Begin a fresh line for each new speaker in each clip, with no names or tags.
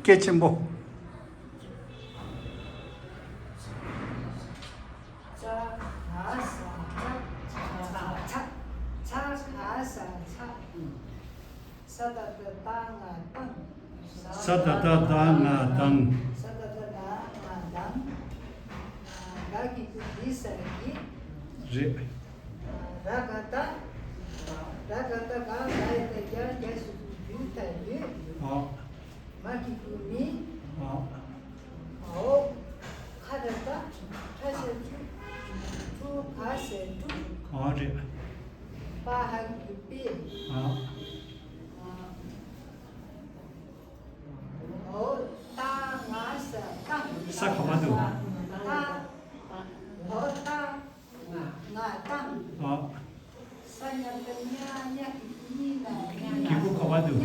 깨침보. 사다다다나당. 제. 사카마도. 기부 카마도.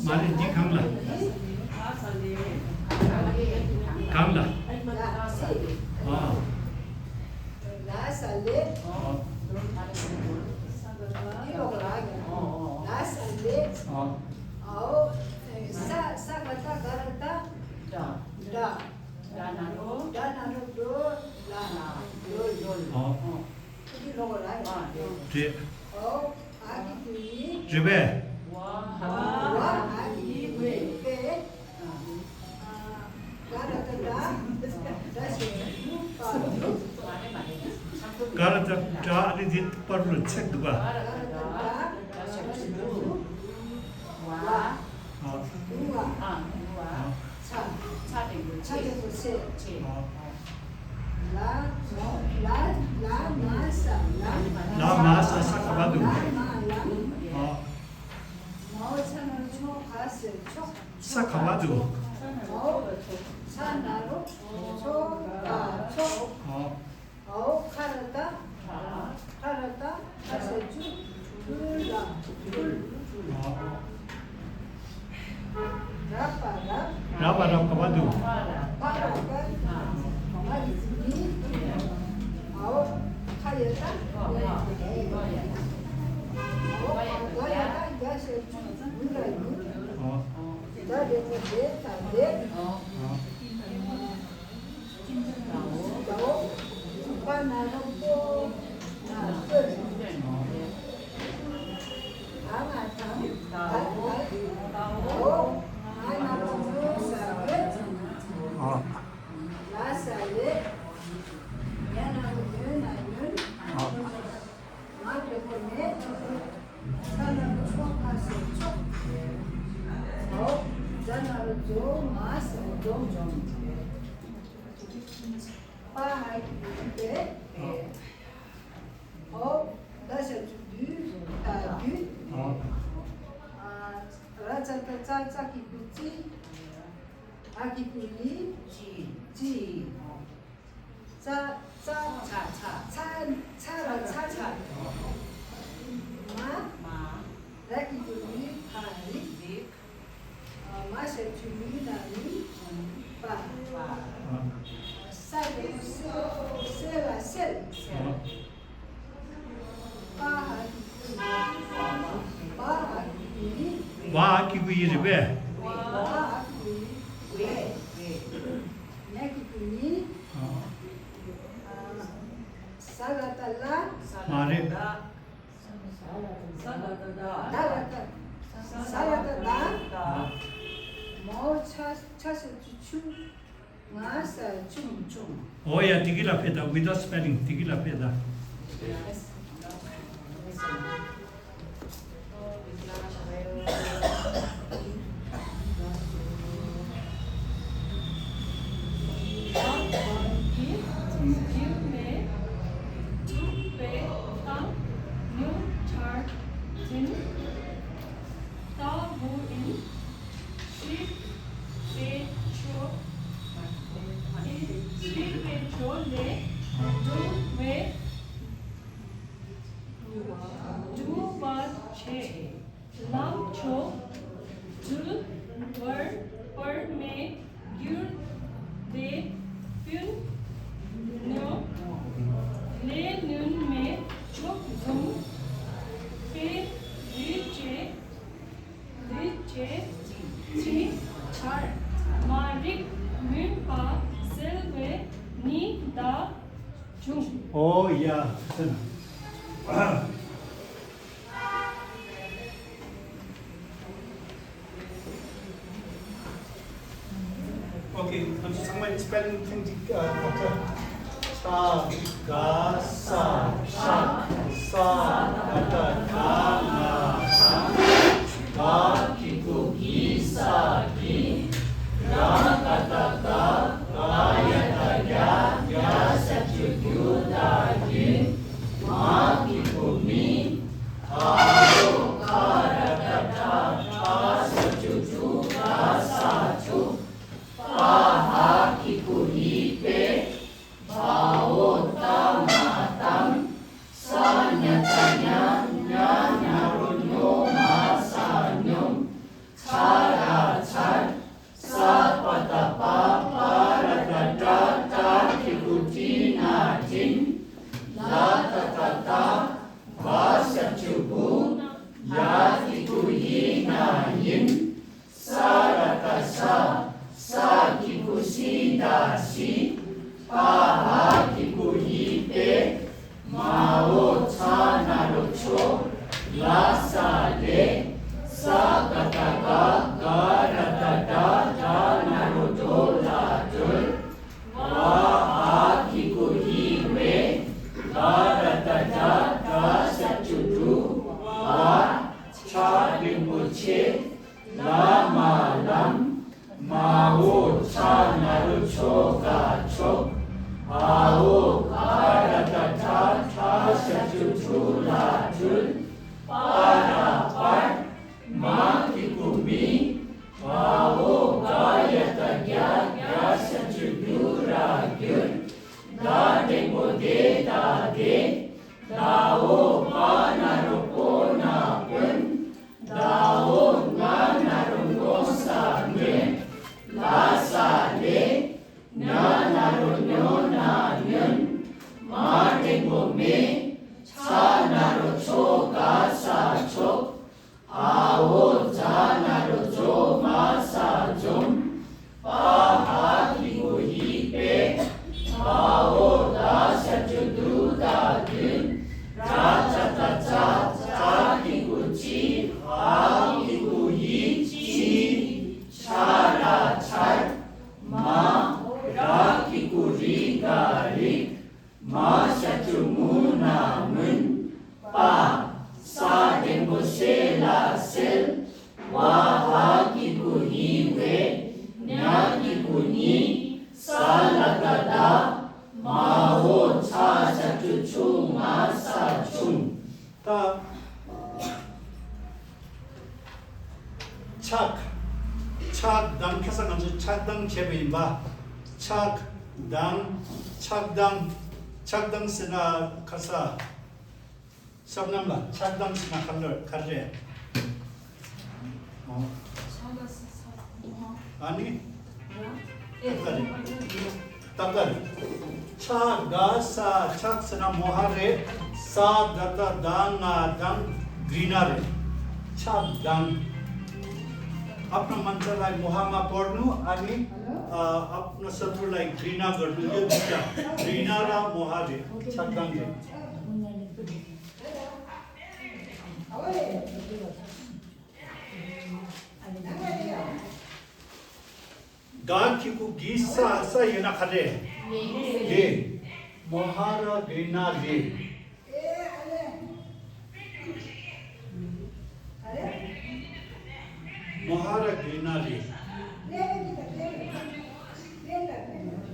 Mari di kamla. Kamla. Karata cari di perlu cek dua. La masa sakabadu. sakabadu. Rapa kabadu. Wah, kiku iri be. Mari.
Mocha
Oh yeah, tigila peda without spelling. Tigila peda. Oh yeah. Okay, somebody spelling thing. Sa, ga, sa, sha, sa, ga, ga, na, sa, ga, ki, ku, gi, sa, gi, ga, ga, ga, ga, ga, ya, ga, ya, ya, sa, ju, gu, da, gi, ma, ki, ku, mi, a, o, ka, ra, ga, da, ta, sa, ju, ju, ga, sa, ju, pa, ha, ki, ku, hi, pe, ba, o, ta, ma, tam, sa, nya, ta, nya, nya, nya, ro, nyo, ma, sa, nyom, cha, ra, char, sa, pa, ta, pa, pa, ra, ta, ta, ta, ki, ku, ti, na, tin, la, ta, ta, ta, ba, sa, chu, bu, ya, ki, ku, yi, na, yin, sa, ra, ta, sa, ki, ku, si, da, si, pa, ha, ki, ku, yi, pe, ma, o, cha, na, ro, cho, la, sa, le, sa, ga, ta, ga, ga, ra, ta, da, da, na, ro, do, la, dul, wa, ha, ki, ku, hi, we, ga, ra, ta, da, da, sa, chu, du, wa, cha, rin, bu, che, la, ma, lam, ma, o, cha, na, ro, cho, ga, cho, a, o, ka, ra, ta, ta, ta, sa, chu, chu, la, chul, pa, ra, par, ma, ki, ku, mi, pa, o, ga, ya, ta, ya, ya, sa, chu, gyu, ra, gyur, da, de, mo, de, da, de, da, o, pa, na, ro, po, na, pun, da, o, nga, na, ro, no, sa, nye, la, sa, le, nya, na, ro, nyo, na, nyun, ma, de, mo, me, cha, na, ro, cho, ga, sa, chok, a, o, cha, na, ro, cho, ma, sa, jom, pa, ha, ki, ku, hi, pe, pa, o, da, sa, chu, du, da, dun, ra, cha, ta, cha, cha, ki, ku, chi, ha, ki, ku, hi, chi, cha, ra, char, ma, ra, ki, ku, ri, ga, ri, ma, sa, chu, mu, na, mun, pa, sa, de, mo, se, la, sel, wa, ha, ki, ku, hi, we, nya, ki, ku, ni, sa, la, ga, da, ma, o, cha, sa, chu, chu, ma, sa, chung. Ta, 착, 착당 캐서간지 착당 제비인바 착당 착당 착당 쓰나 카사 섭남라 착당 쓰나 칼레 아니 딱가리 착가사 착스나 모하레 사다다 당아당 greener छापदान आफ्नो मान्छेलाई मुहामा पर्नु अनि आफ्नो शत्रुलाई घृणा गर्नु यो दुईटा घृणा र मोहले छापदानले गा की को गीसा सा ये ना खरे ले महारा गेना ले महारा गेना ले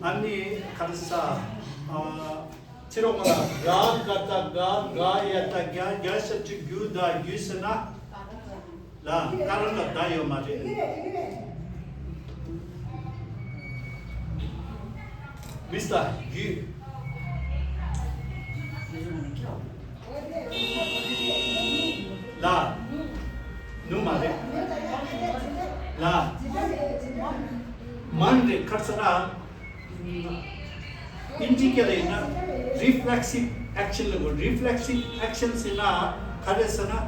अन्य खरसा चिरोमला गाद गता गा यता क्या गैसच गुदा गुसना ला कारण दायो मारे मिस्ता गु ला नु मारे ला मन रे खरसना इंडिकेट ना रिफ्लेक्सिव एक्शन लगो रिफ्लेक्सिव एक्शन से ना खरे सना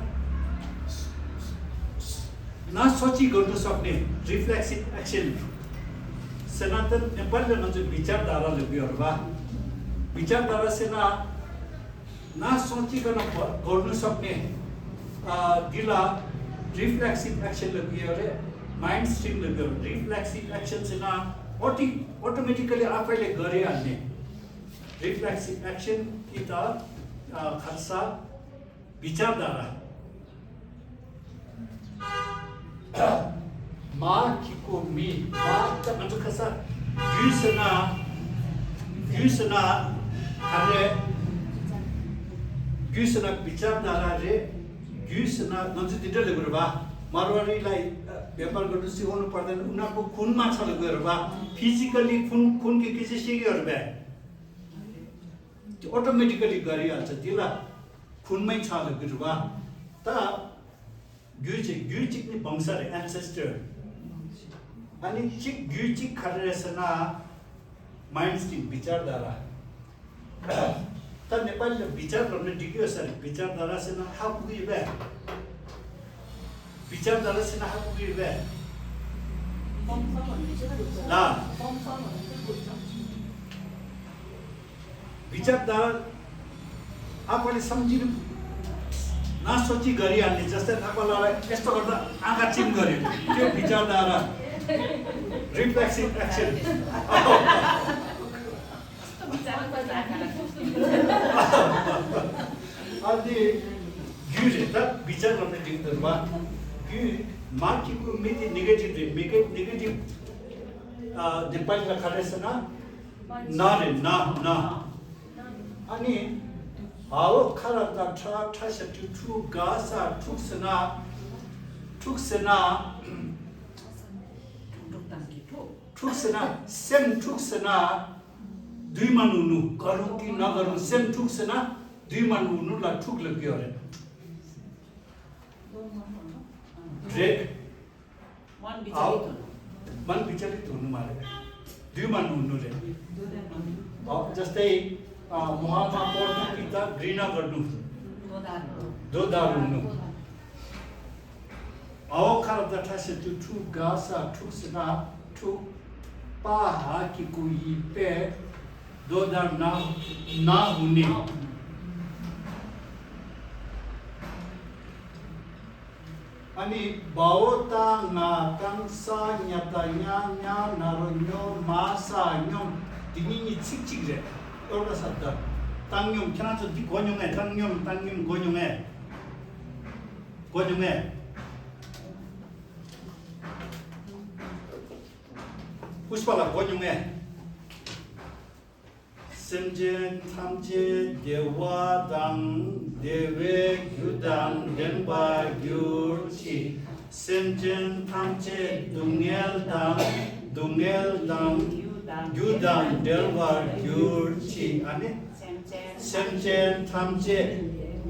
ना सोची गर्नु सक्ने रिफ्लेक्सिव एक्शन सनातन नेपालले न चाहिँ विचारधारा लग्योहरुबा विचारधारा से ना सोचिकन गर्नु सक्ने दिला रिफ्लेक्सिभ एक्सन लग्यो रे माइन्ड स्ट्रिम लग्यो रिफ्लेक्सिभ एक्सन से ना अटोमेटिकली आफैले गरिहाल्ने रिफ्लेक्सिभ एक्सन कि त खर्सा विचारधारा मा किको मी मा त मतलब खसा गुसना हरे गुसना विचारधारा रे गुसना नजु दिदले गुरबा मारवाडीलाई व्यापार गर्नु सिकाउनु पर्दैन उनीहरुको खुनमा छ गुरबा फिजिकली खुन के किसे सिक्योहरु बे त्यो अटोमेटिकली गरिहाल्छ दिला खुनमै छ गुरबा त गुचिक नि वंश रे एन्सेस्टर अनि चिक गुचिक खरेसना माइन्ड स्ट्रिम विचारधारा त नेपालले विचार गर्ने डिग्यो सर विचारधारा से ना हाउ पुगी बे विचारधारा से ना हाउ पुगी बे ला विचारधारा आफूले सम्झिनु नसोची गरिहाल्ने जस्तै तपाईँलाई यस्तो गर्दा आँखा चिम गर्यो त्यो विचारधारा रिफ्लेक्सिभ एक्सन अनि गुले त विचार गर्ने दिउँदोमा गु मार्कीको मिति नेगेटिभ नेपालीमा खरेसना नरे न अनि हाउ खरता ठस ठु गासा ठुक्सना सेम ठुक्सना दुई मानुनु गरौँ कि नगरौँ सेम ठुक्सना दुई मानुनु ला ठुक लग्यो अरे ब्रेक मन विचलित हुनु मारे दुई मानुनु रे जस्तै मुहामा पर्नु कि त घृणा गर्नु दोधार हुनु अवखार दठासे ठु गासा ठुक्सना ठु पाहा कि कोही पे दोधार ना हुने अनि बाओता ना कांसा न्याता न्या नारोन्यो मासा न्योम दिनिनि छिक रे एउटा शब्द ताङन्योम खेना छ the गोन्योङे ताङन्योम गोन्योङे पुष्पला गोन्योङे semjen tamje dewadang dewe gyudang denba gyurchi semjen tamje dungeldang gyudang denba gyurchi ane semjen tamje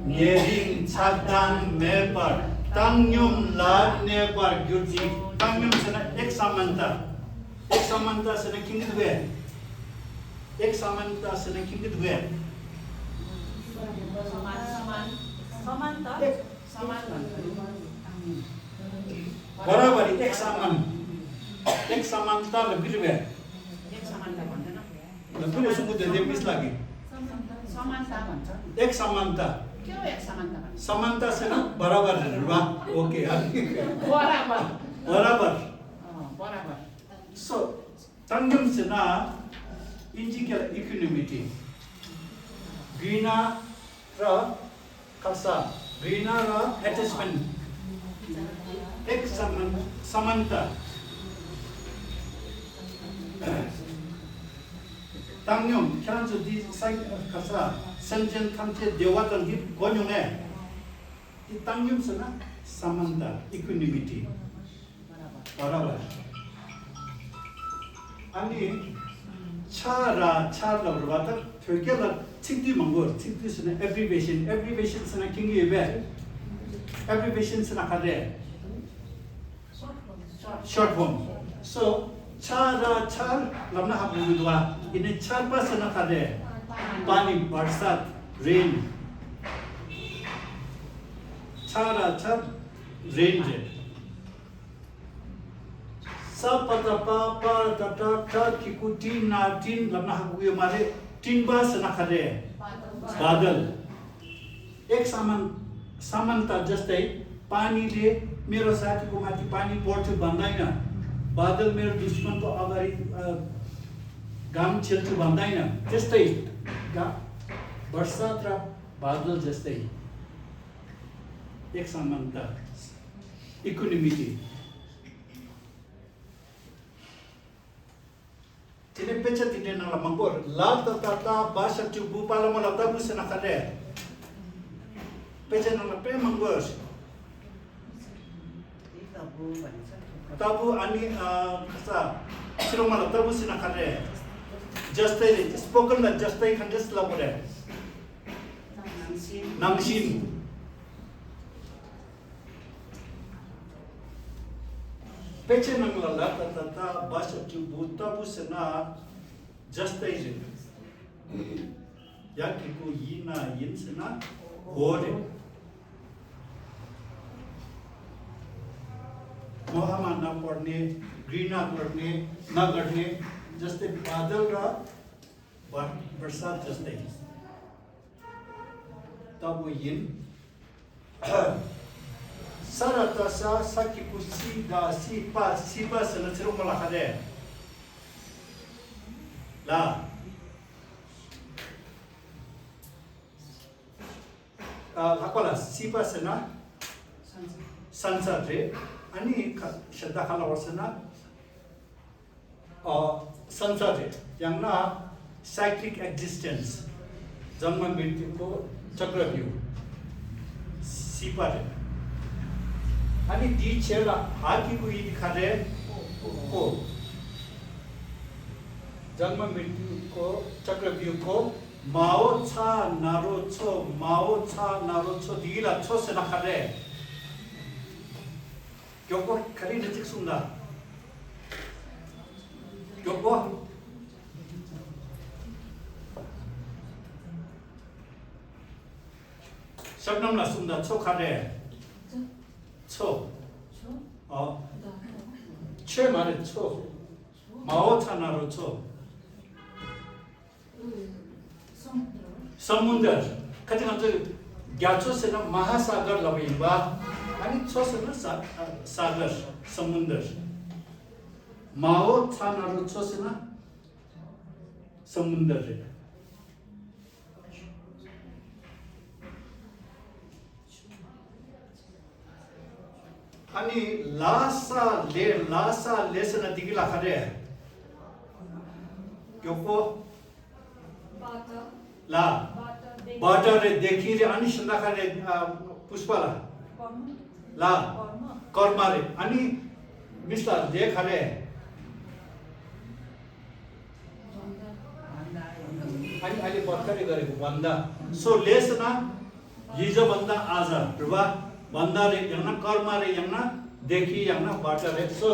nyering chadang mebar tangyum la nebar gyurchi tangyum sana ek samanta sana kingi dwe एक समानता से नहीं कितने हुए बराबर एक समानता lebih हुए lebih सुबुत they miss लगी एक समानता
क्यों एक समानता
समानता से ना बराबर है रुआ ओके
बराबर
बराबर
बराबर
so Tangyum sena integral equanimity. Grina ra kasa. Grina ra attachment. Ek samanta. Tangyum kyanso di sai kasa. Senjen tamche dewatan hit gonyonge. Di tangyum sena samanta equanimity. Barabar. Ani chara berwata thokela tingdi mangor tingdi sena abbreviation sena kingi ebe abbreviation sena kade short form so chara lamna habu dua ini charpa sena kade pani barsat rain chara rain je Sapata pa ta kikuti na tin lamna hagu mare tin ba sana khade badal ek samanta जस्तै पानीले मेरो साथीको माथि पानी पर्छ भन्दैन बादल मेरो दुश्मनको अगाडि घाम छेल्छु भन्दैन त्यस्तै बर्सात र बादल जस्तै एक समानता इक्विनिमिटी Tine pecha tine nang lamangkor lag tata basha tu bupala mo lag tabu sena kade pecha nang pe mangkor tabu ani kasa siro mo lag tabu sena kade justai spoken la justai kan just la bode nangsin pecha nang la tata basha tu butabu sena justai je yaki ko yina yin sena bode मोहमा न पढ्ने घृणा गर्ने नगर्ने जस्तै बादल र बर्सात जस्तै तब यिन सरतसा सकिपु सिदा सिपा सलचरो मला खदे ला लाकोला सिपा सना संसार रे अनि शब्द खाला वर्षना संसार यांना साइक्लिक एक्जिस्टेंस जन्म मृत्युको चक्रव्यूह सिपारे अनि ती छेला हाकीको यी खाले को जन्म मृत्युको चक्रव्यूहको माओ छा नारो छो दिला छो से नखाले Kyoko kali detik sunda. Kyoko Sabnam la sunda cho kare. Cho. Che mare cho. Mao chanaro cho. Samundar. Kati nganto gyacho se na mahasagar labiba. अनि छोसेन सागर समुद्र माओ छानारो छोसेन समुद्र रे अनि लासा लेसन दिगिला खरे क्योको ला बाटा रे देखि रे अनि संदा खरे पुष्पला ला कर्मारे अनि मिस्टर देखाले अनि अहिले भर्खरै गरेको भन्दा सो लेसना हिजो भन्दा आज रुवा भन्दा रे यहाँ कर्म रे यहाँ देखि यहाँ बाट रे सो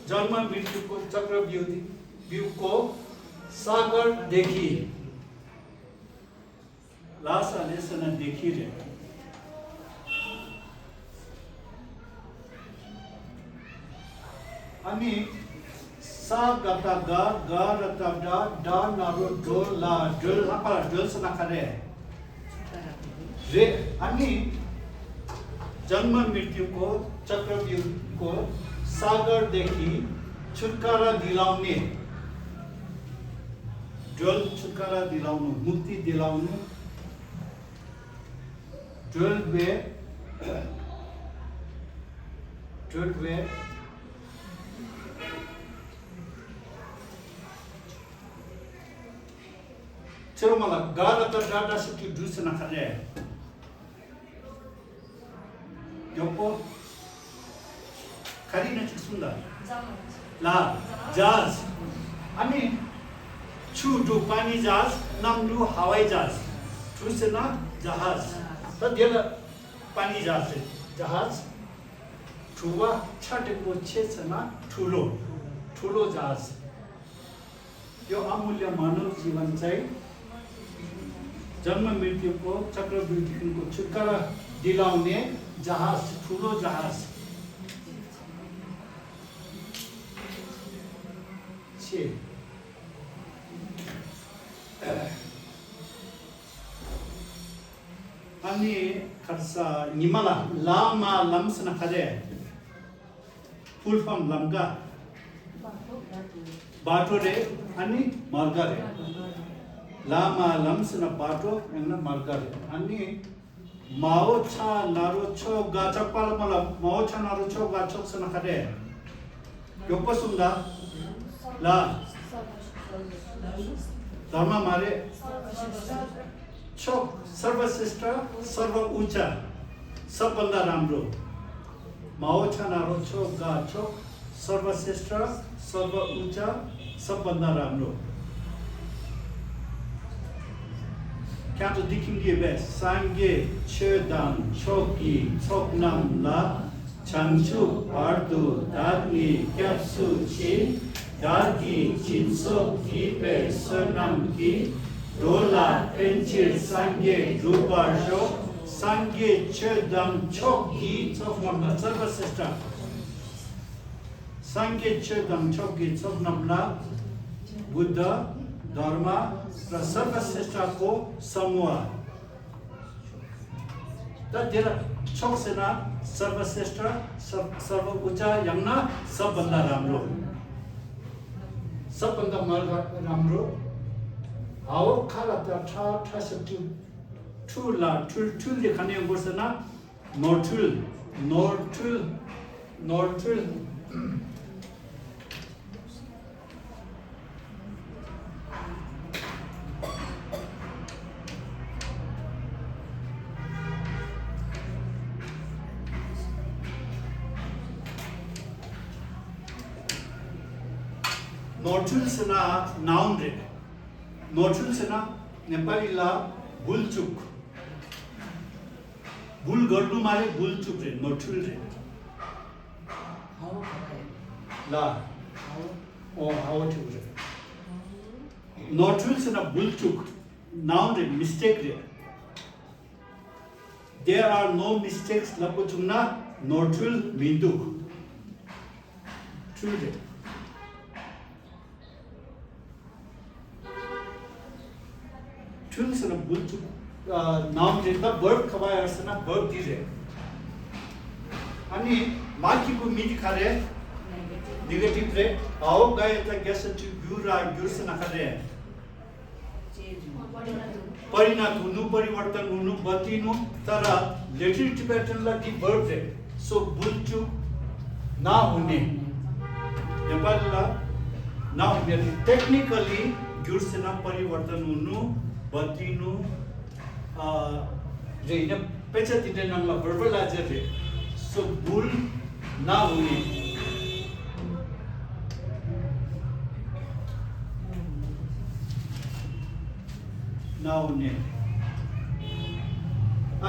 जन्म मृत्युको चक्रव्यूहको सागर देखि लासा लेसना देखी रे अनि सा गता गा रता डा नारो डोल ला डोल apa डोल सना करे रे अनि जन्म मृत्यु को चक्रव्यूह को सागरदेखि छुटकारा दिलाउने ड्वेल छुटकारा दिलाउनु मुक्ति दिलाउनु 12 वे चलो मला गाला तर डाटा सुटी दुसना खरे योपो खरी न सुंदर ला जहाज अनि छुडु पानी जहाज नामदु हवाई जहाज दुसना जहाज त देला पानी जहाज ठुवा छाटेको छेसना ठुलो जहाज यो अमूल्य मानव जीवन चाहिँ जन्म मृत्युको चक्रवृद्धिको छुटकारा दिलाउने जहाज ठुलो जहाज छे अनि खर्सा निमला लामा लम्सना खरे फुल फॉर्म लम्गा बाटो रे अनि मार्ग रे लामा लम्सना बाटो एंगना मार्ग रे अनि माओ छा नारो छो गाचक पाल मला माओ छा नारो छो गाचक सना खरे योपसुंदा ला धर्म मारे छोक सर्वश्रेष्ठ सर्व उच्च सबभन्दा राम्रो माओ छानारो छो गा छोक सर्वश्रेष्ठ सर्व उच्च सबभन्दा राम्रो क्या तो दिखिंगे बेस सांगे छेदान छोकी छोकनाम ला छांचु आर्दु दागनी कैप्सु ची दागी चिंसो की पे सरनाम की रोला पेंचिल सांगे रूपाशो सांगे छेदम छोकी छोकनाम सर्वश्रेष्ठ सांगे छेदम छोकी छोकनाम ला बुद्ध धर्म र सर्वश्रेष्ठको समूह त तेरा छोकसेना सर्वश्रेष्ठ सर्व उच्च यंगना सबभन्दा राम्रो सबभन्दा राम्रो हाओ खाला त ठा ठसटु ठुला ठुल लेखने गोसना नोर्ठुल नोर्ठुल सेना नाउन रे नोर्ठुल सेना नेपाली ला बुलचुक बुल गर्नु मारे बुलचुक रे नोर्ठुल रे ला ओ हाउ टु रे नोर्ठुल सेना बुलचुक नाउन रे मिस्टेक रे देयर आर नो मिस्टेक्स लपुचुना नोर्ठुल मिन्दुक ट्रू रे Chulsana bulchu नाम देता वर्ब खवाय अर्सना वर्ब दिरे अनि माकी को मिट खारे नेगेटिव रे आओ गए त गेस टु गुरा गुरसना खारे परिणाम हुनु परिवर्तन हुनु बतिनु तर लेटिव टिबेटन ला दि वर्ब रे सो बुल्चु ना हुने नेपाल ला ना हुने टेक्निकली गुरसना परिवर्तन हुनु बतिनु रे न पेचा तिटे नंगला verbalizer रे सो बुल ना हुने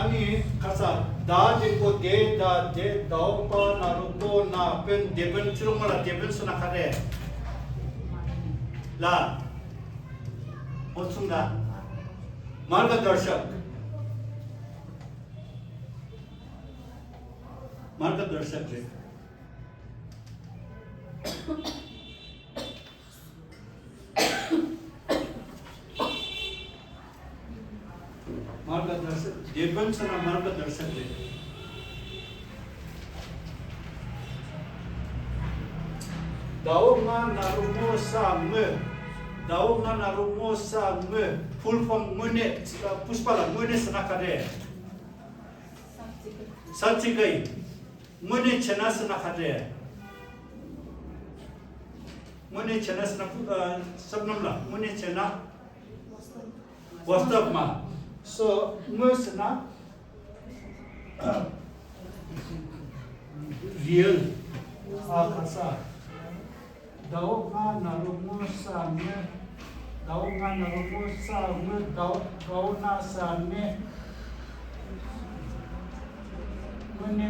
अनि खसा दा जेको दे दा दे दाउ प नारुको ना पेन देबन चुरुमला देबन सुना खारे ला ओसुंगा मार्गदर्शक रे मार्गदर्शक देवगन सना मार्गदर्शक रे Daunga narumo sang Daunga narumo sang full form mune puspala mune sanakade Sachigai mune chena sanakade mune chena sanak sabnamla mune chena wastapma so musna real khasa Daunga narumo sang Daunga narumo sang dauna sang mune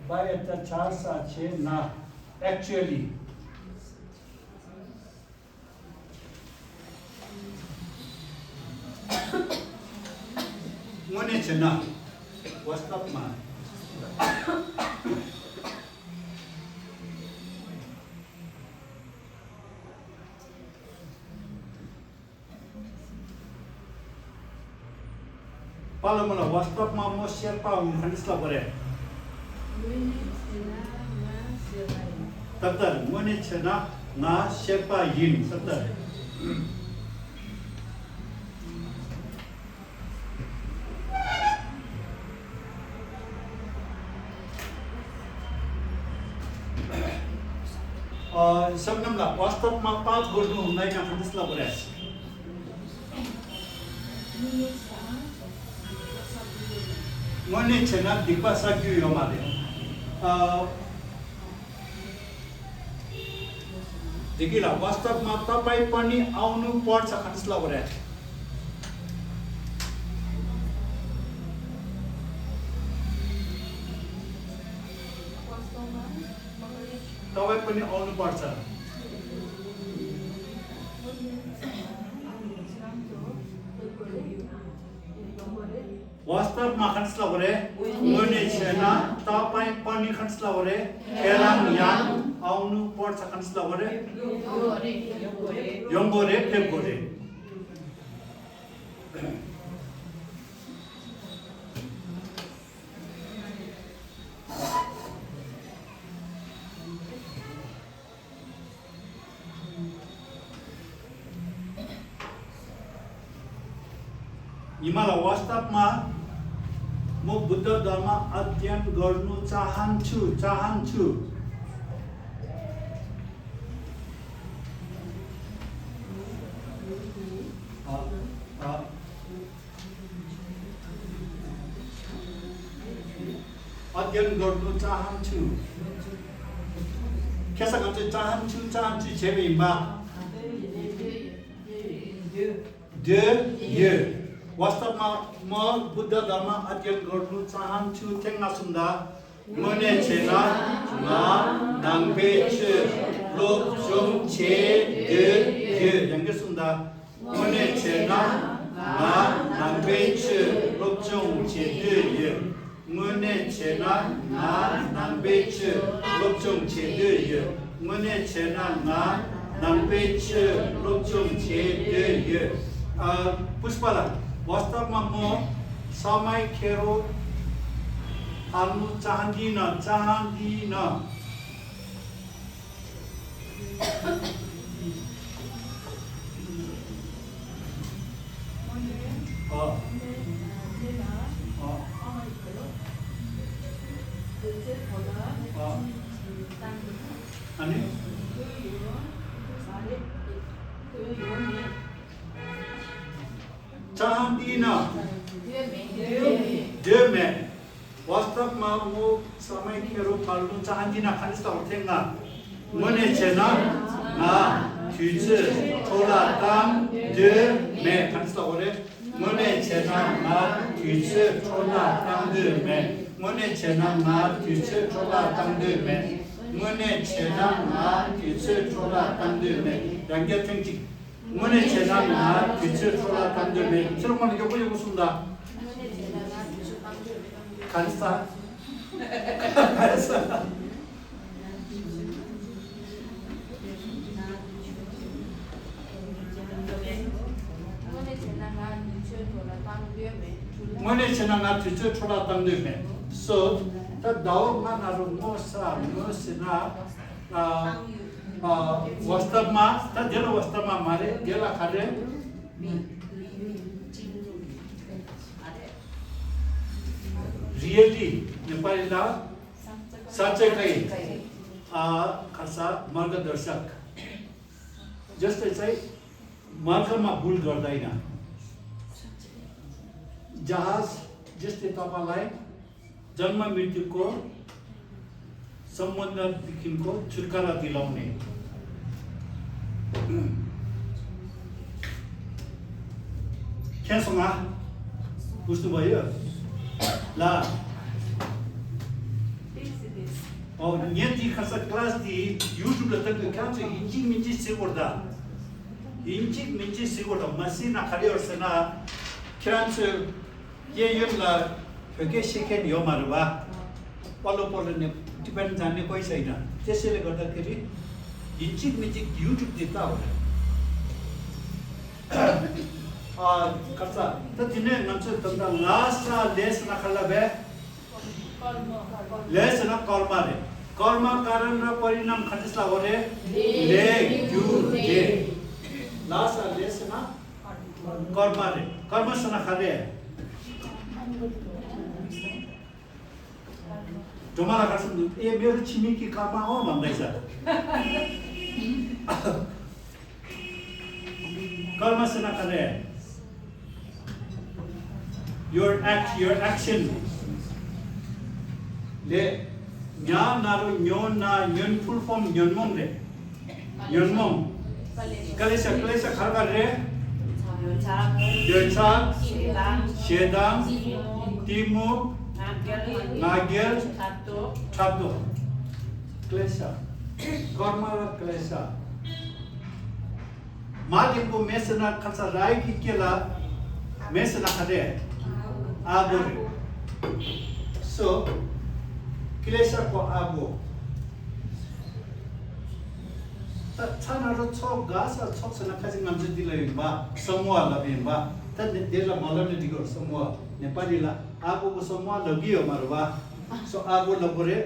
bayata chasa che na actually mune chena wastapma Palamula wastapma mo sherpa hanisla bare Tatar mune chena na sherpa yin tatar Sabnamla wastapma paat gornu hunai na hanisla bare Mone chena dikpa sakyu yomade देखिला वास्तवमा तपाई पनि आउनु पर्छ खनिसला गरे तपाई पनि आउनु पर्छ वास्तवमा खनिसला गरे मने छैन तपाई पनि खनिसला गरे केराम यान आउनु पर्छ खनिसला गरे योंगोरे फेबगोरे इमाला वास्तवमा म बुद्ध धर्म अध्ययन गर्नु चाहन्छु अध्ययन गर्नु चाहन्छु केसा गर्छ चाहन्छु जेबेमा de वास्तवमा म बुद्ध धर्म अध्ययन गर्नु चाहन्छु थेंगा सुन्दा मने छेना ना नांगबे छु लोक जों छे de यंगे सुन्दा मने छेना ना नांगबे छु लोक जों छे de मने छेना ना नांगबे छु लोक जों छे de मने छेना ना नांगबे छु लोक जों छे de पुष्पला वास्तवमा म समय खेरो हाल्नु चाहदिन अनि चाहदिन देमे वास्तवमा म समय खेरो फाल्नु चाहदिन खनिस्ता होथेंगा मने छेना ना तुझे थोड़ा दाम दे मैं खनिस्ता होरे मने छेना ना तुझे थोड़ा दाम दे मैं मने छेना ना तुझे थोड़ा दाम दे मैं मने छेना ना तुझे थोड़ा दाम दे मैं 양게 땡지 मने छेना ना तुझे थोड़ा दाम दे मैं 저런 거 요거 쓴다 खनिस्ता मने छेना तुझे थोड़ा दाम दे मैं so ta daw ma na ro mo sa no sina वास्तवमा त जेला वास्तवमा मारे जेला खाले रियली नेपालीला साँच्चैकै खासा मार्गदर्शक जस्तै चाहिँ मार्गमा भुल गर्दैन जहाज जस्तै तपाईलाई जन्म मृत्युको सम्बन्धदेखिको छुटकारा दिलाउने खेसँग बुझ्नुभयो ल niente casa class di YouTube la tanto canto inci minci segurda inci minci segurda masina khali orsena cancer ye yumla phege seken yo marwa polo polo ne depend jane koi छैन त्यसैले गर्दाखेरि inci minci YouTube देता हो कच्चा त दिने नन्छ तन्दा Lasa lace नखला बे lace न कर्म रे कर्म कारण र परिणाम खण्डसला हो रे ले यु जे लासा लेस न कर्म रे कर्म सन खाले जमाला गर्छन् ए मेरो छिमेकी काममा हो भन्दैछ कर्म सन खाले your action le nya naru nyon na nyon full form nyonmong re nyonmong kalesa kharga re yoncha shedang timu nagel chatto klesa karma ra klesa madimbo mesna khatsa rai ki kela mesna khade agore so kilesa ko abo ta chana ro chok gasa chok sana khajing namje dilai ba samua la be ba ta dela malane digor samua nepali la abo ko samua lagiyo marwa so abo labore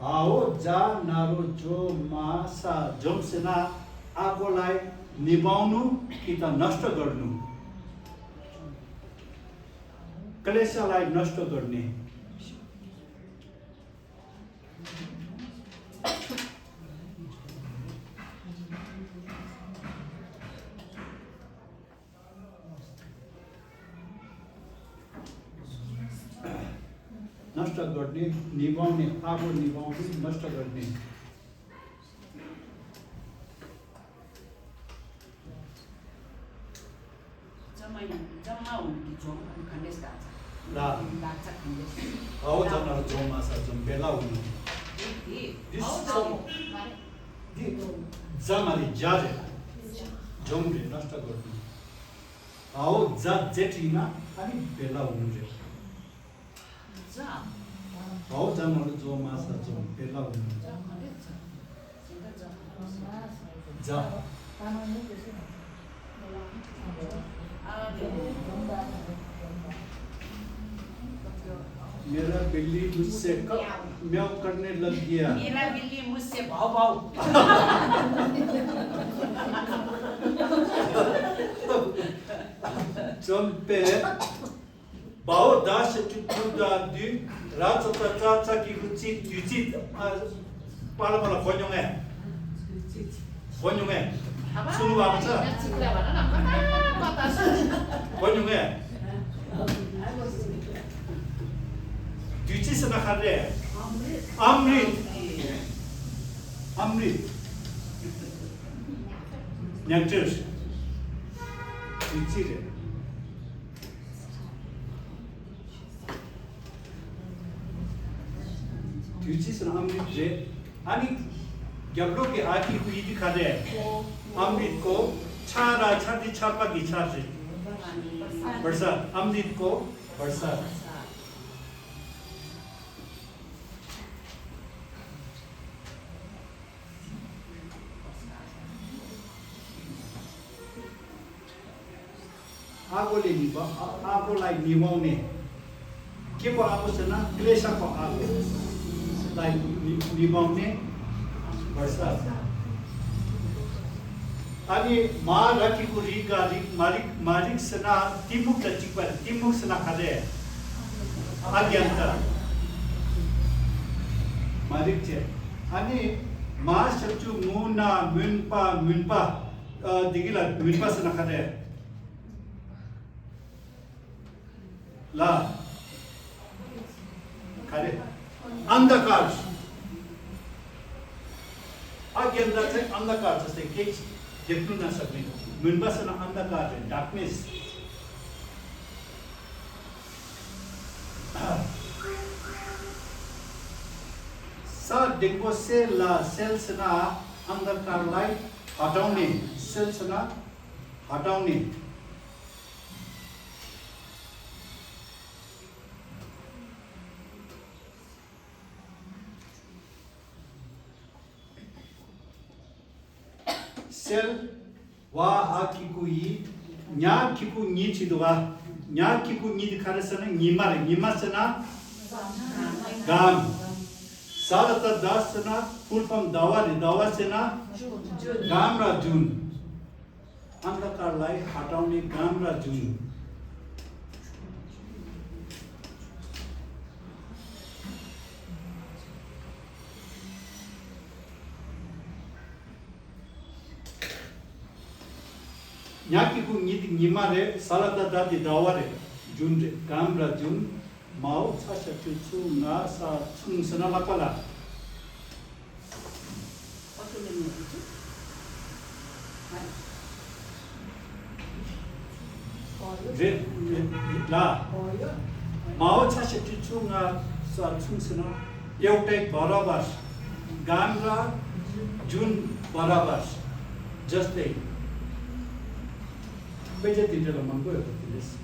ao ja naro jo ma sa jom sena abo lai nibaunu कि त नष्ट गर्नु क्लेशलाई नष्ट गर्ने नष्ट गर्ने निभाउने आगो निभाउने नष्ट गर्ने
जम्मा हुनु जोम खण्डेस
ला
लाग्छ खण्डेस
आओ जमना जोम मासा जोम बेला हुनु दिस जमाली जारे जोमले नष्ट गर्नु आओ जा जेठिना अनि बेला हुनु रे
जा
आओ जमना जोम मासा जोम बेला हुनु जा मेरा बिल्ली मुझसे म्याऊ करने लग गया
मेरा बिल्ली मुझसे भाव भाव
जम्पे भाव दास चुचुदा दु राचोता चाचा की रुचि दुची पाला पाला खोन्योङे सुनु भएको छ खोन्योङे दुची सँग खाले अमृत न्याक्टर दुची रे दुची सँग अमृत रे अनि ग्याब्लो के आखी हुई दिखाले अमृत को छारा छाती छापा की छाते वर्षा अमृत को वर्षा आगोले आगोलाई निभाउने के को आगो छैन क्लेशको आगोलाई निभाउने वर्षा अनि मा राखीको रिगारी मालिक सेना तिमुक लचिकवा तिमुक सेना खाले आज्ञान्त मालिक छे अनि मा सचु मुना मुनपा दिगिला मुनपा सेना खाले ला खाले अंधकार आज्ञान्त चाहिँ अंधकार जस्तै के देख्नु नसक्ने मुनबासन अंधकार डार्कनेस सा डेङ्गोसे ला सेल्सना अंधकारलाई हटाउने सेल्सना हटाउने sel wa akikui nya kiku ni chidwa nya kiku ni dikharesana nimasana gam salata dasana full form dawa sena gam ra jun andhakarlai hataउने gam ra jun न्याकीको निमारे सालता दादी दावारे जुन काम र जुन माउ छ छु ना सा छुङ सना लापला ला माउ छ छु ना सा छुङ सना एउटै बराबर गाम र जुन बराबर जस्तै Beja tidak lama gue tulis.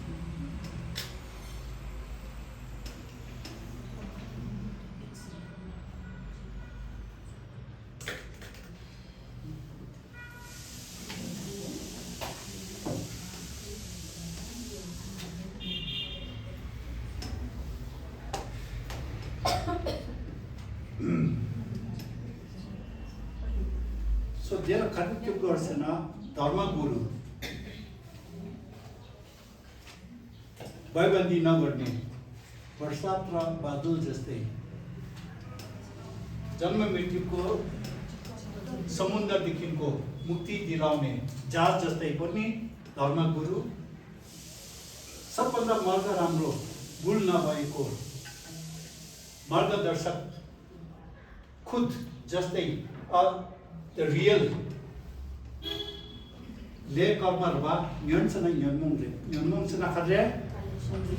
So dia kan juga sana dharma guru. भयबन्दी नगर्ने वर्षात र बादल जस्तै जन्म मृत्युको समुद्रदेखिको मुक्ति दिलाउने जहाज जस्तै पनि धर्मगुरु सबभन्दा मर्ग राम्रो भुल नभएको मार्गदर्शक खुद जस्तै द रियल ले कर्महरुमा न्यन्मोङसना खाले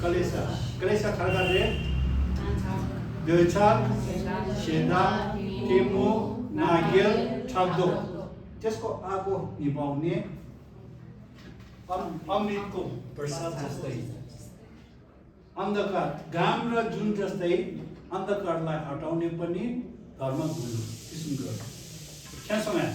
कलेसा खर्गाले गछाल शेदा टेमो नागेल छाग्दो त्यसको आगो निभाउने अमृतको प्रसाद जस्तै अंधकार घाम र जुन जस्तै अंधकारलाई हटाउने पनि धर्मगुरु किसिमको क्या समय